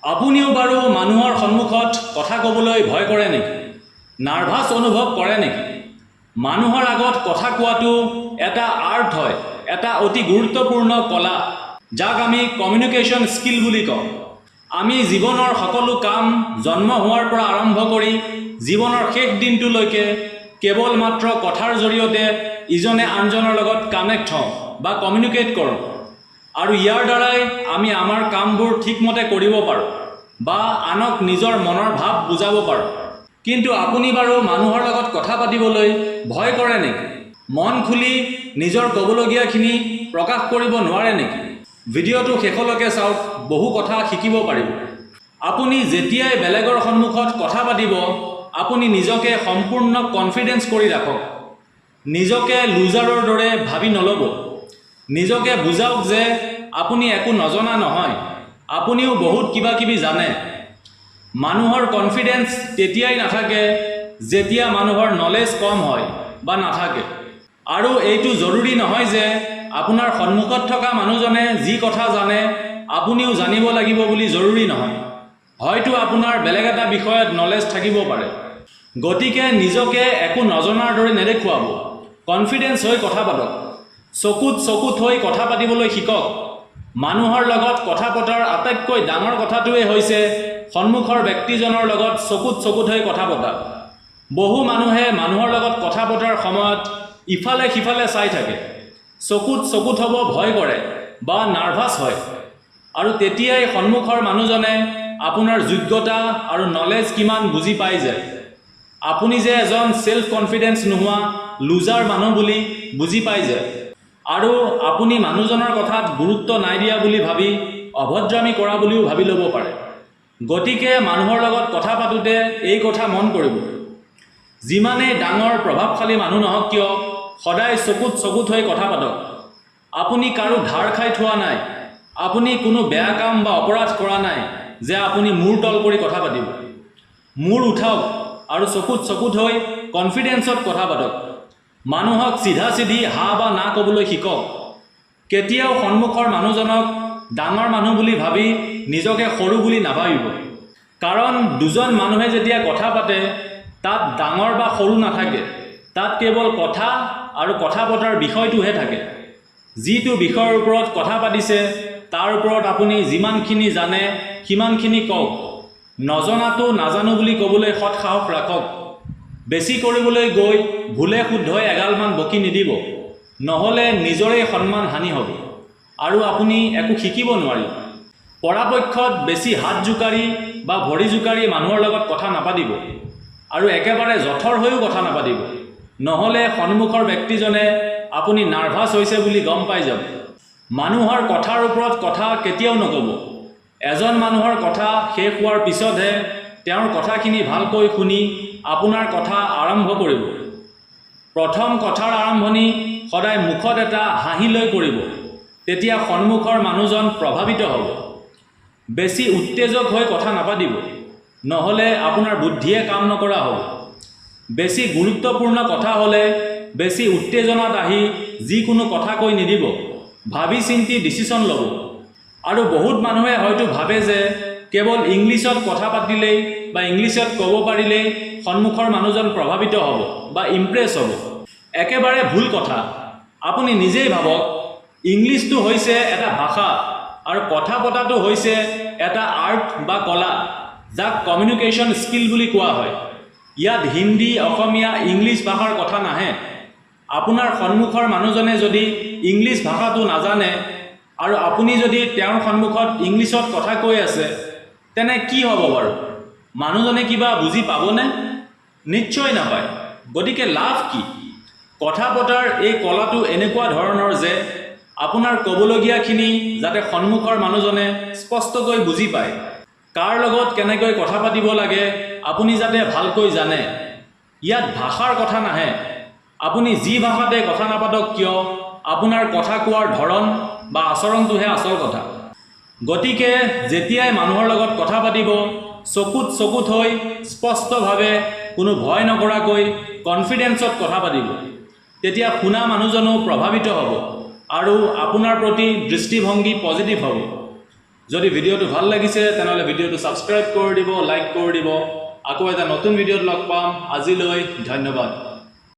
আপুনিও বাৰু মানুহৰ সন্মুখত কথা ক'বলৈ ভয় কৰে নেকি? নাৰ্ভাছ অনুভৱ কৰে নেকি? মানুহৰ আগত কথা কোৱাটো এটা আৰ্ট হয়, এটা অতি গুৰুত্বপূৰ্ণ কলা, যাক আমি কমিউনিকেশ্যন স্কিল বুলি কওঁ। আমি জীৱনৰ সকলো কাম জন্ম হোৱাৰ পৰা আৰম্ভ কৰি জীৱনৰ শেষ দিনটোলৈকে কেৱল মাত্ৰ কথাৰ জৰিয়তে ইজনে আনজনৰ লগত কানেক্ট হওঁ বা কমিউনিকেট কৰোঁ আৰু ইয়াৰ দ্বাৰাই আমি আমাৰ কামবোৰ ঠিকমতে কৰিব পাৰোঁ বা আনক নিজৰ মনৰ ভাৱ বুজাব পাৰোঁ। কিন্তু আপুনি বাৰু মানুহৰ লগত কথা পাতিবলৈ ভয় কৰে নেকি? মন খুলি নিজৰ ক'বলগীয়াখিনি প্ৰকাশ কৰিব নোৱাৰে নেকি? ভিডিঅ'টো শেষলৈকে চাওক, বহু কথা শিকিব পাৰিব। আপুনি যেতিয়াই বেলেগৰ সন্মুখত কথা পাতিব, আপুনি নিজকে সম্পূৰ্ণ কনফিডেঞ্চ কৰি ৰাখক। নিজকে লুজাৰৰ দৰে ভাবি নল'ব। নিজকে বুজাওক যে আপুনি একো নজনা নহয়, আপুনিও বহুত কিবা কিবি জানে। মানুহৰ কনফিডেঞ্চ তেতিয়াই নাথাকে যেতিয়া মানুহৰ নলেজ কম হয় বা নাথাকে। আৰু এইটো জৰুৰী নহয় যে আপোনাৰ সন্মুখত থকা মানুহজনে যি কথা জানে আপুনিও জানিব লাগিব বুলি জৰুৰী নহয়। হয়তো আপোনাৰ বেলেগ এটা বিষয়ত নলেজ থাকিব পাৰে। গতিকে নিজকে একো নজনাৰ দৰে নেদেখুৱাব। কনফিডেঞ্চ হৈ কথা পাতক। চকুত চকু থৈ কথা পাতিবলৈ শিকক। মানুহৰ লগত কথা পতাৰ আটাইতকৈ ডাঙৰ কথাটোৱেই হৈছে সন্মুখৰ ব্যক্তিজনৰ লগত চকুত চকু থৈ কথা পতা। বহু মানুহে মানুহৰ লগত কথা পতাৰ সময়ত ইফালে সিফালে চাই থাকে, চকুত চকু থ'ব ভয় কৰে বা নাৰ্ভাছ হয় আৰু তেতিয়াই সন্মুখৰ মানুহজনে আপোনাৰ যোগ্যতা আৰু নলেজ কিমান বুজি পাই যায়, আপুনি যে এজন ছেল্ফ কনফিডেঞ্চ নোহোৱা লুজাৰ মানুহ বুলি বুজি পাই যায় আৰু আপুনি মানুহজনৰ কথাত গুৰুত্ব নাই দিয়া বুলি ভাবি অভদ্ৰামী কৰা বুলিও ভাবি ল'ব পাৰে। গতিকে মানুহৰ লগত কথা পাতোঁতে এই কথা মন কৰিব। যিমানেই ডাঙৰ প্ৰভাৱশালী মানুহ নহওক কিয়, সদায় চকুত চকু থৈ কথা পাতক। আপুনি কাৰো ধাৰ খাই থোৱা নাই, আপুনি কোনো বেয়া কাম বা অপৰাধ কৰা নাই যে আপুনি মূৰ তল কৰি কথা পাতিব। মূৰ উঠাওক আৰু চকুত চকু থৈ কনফিডেঞ্চত কথা পাতক। মানুহক চিধা চিধি হা বা না ক'বলৈ শিকক। কেতিয়াও সন্মুখৰ মানুহজনক ডাঙৰ মানুহ বুলি ভাবি নিজকে সৰু বুলি নাভাবিব। কাৰণ দুজন মানুহে যেতিয়া কথা পাতে, তাত ডাঙৰ বা সৰু নাথাকে। তাত কেৱল কথা আৰু কথা পতাৰ বিষয়টোহে থাকে। যিটো বিষয়ৰ ওপৰত কথা পাতিছে, তাৰ ওপৰত আপুনি যিমানখিনি জানে সিমানখিনি কওক। নজনাটো নাজানো বুলি ক'বলৈ সৎ সাহস ৰাখক। বেছি কৰিবলৈ গৈ ভুলে শুদ্ধই এগালমান বকি নিদিব, নহ'লে নিজৰেই সন্মান হানি হ'ব আৰু আপুনি একো শিকিব নোৱাৰিব। পৰাপক্ষত বেছি হাত জোকাৰি বা ভৰি জোকাৰি মানুহৰ লগত কথা নাপাতিব আৰু একেবাৰে জঠৰ হৈও কথা নাপাতিব, নহ'লে সন্মুখৰ ব্যক্তিজনে আপুনি নাৰ্ভাছ হৈছে বুলি গম পাই যাব। মানুহৰ কথাৰ ওপৰত কথা কেতিয়াও নক'ব। এজন মানুহৰ কথা শেষ হোৱাৰ পিছতহে তেওঁৰ কথাখিনি ভালকৈ শুনি আপোনাৰ কথা আৰম্ভ কৰিব। প্ৰথম কথাৰ আৰম্ভণি সদায় মুখত এটা হাঁহি লৈ কৰিব, তেতিয়া সন্মুখৰ মানুহজন প্ৰভাৱিত হ'ব। বেছি উত্তেজক হৈ কথা নাপাতিব, নহ'লে আপোনাৰ বুদ্ধিয়ে কাম নকৰা হ'ব। বেছি গুৰুত্বপূৰ্ণ কথা হ'লে বেছি উত্তেজনাত আহি যিকোনো কথা কৈ নিদিব, ভাবি চিন্তি ডিচিশ্যন ল'ব। আৰু বহুত মানুহে হয়তো ভাবে যে কেৱল ইংলিছত কথা পাতিলেই বা ইংলিছত ক'ব পাৰিলেই সন্মুখৰ মানুহজন প্ৰভাৱিত হ'ব বা ইমপ্ৰেছ হ'ব। একেবাৰে ভুল কথা। আপুনি নিজেই ভাবক, ইংলিছটো হৈছে এটা ভাষা আৰু কথা পতাটো হৈছে এটা আৰ্ট বা কলা, যাক কমিউনিকেশ্যন স্কিল বুলি কোৱা হয়। ইয়াত হিন্দী, অসমীয়া, ইংলিছ ভাষাৰ কথা নাহে। আপোনাৰ সন্মুখৰ মানুহজনে যদি ইংলিছ ভাষাটো নাজানে আৰু আপুনি যদি তেওঁৰ সন্মুখত ইংলিছত কথা কৈ আছে, তেনে কি হ'ব বাৰু? মানুহজনে কিবা বুজি পাবনে? নিশ্চয় নাপায়। গতিকে লাভ কি? কথা পতাৰ এই কলাটো এনেকুৱা ধৰণৰ যে আপোনাৰ ক'বলগীয়াখিনি যাতে সন্মুখৰ মানুহজনে স্পষ্টকৈ বুজি পায়। কাৰ লগত কেনেকৈ কথা পাতিব লাগে আপুনি যাতে ভালকৈ জানে। ইয়াত ভাষাৰ কথা নাহে। আপুনি যি ভাষাতে কথা নাপাতক কিয়, আপোনাৰ কথা কোৱাৰ ধৰণ বা আচৰণটোহে আচল কথা। গতিকে যেতিয়াই মানুহৰ লগত কথা পাতিব, চকুত চকু থৈ স্পষ্টভাৱে কোনো ভয় নকৰাকৈ কনফিডেঞ্চত কথা পাতিব। তেতিয়া শুনা মানুহজনো প্ৰভাৱিত হ'ব আৰু আপোনাৰ প্ৰতি দৃষ্টিভংগী পজিটিভ হ'ব। যদি ভিডিঅ'টো ভাল লাগিছে, তেনেহ'লে ভিডিঅ'টো ছাবস্ক্ৰাইব কৰি দিব, লাইক কৰি দিব। আকৌ এটা নতুন ভিডিঅ'ত লগ পাম। আজিলৈ ধন্যবাদ।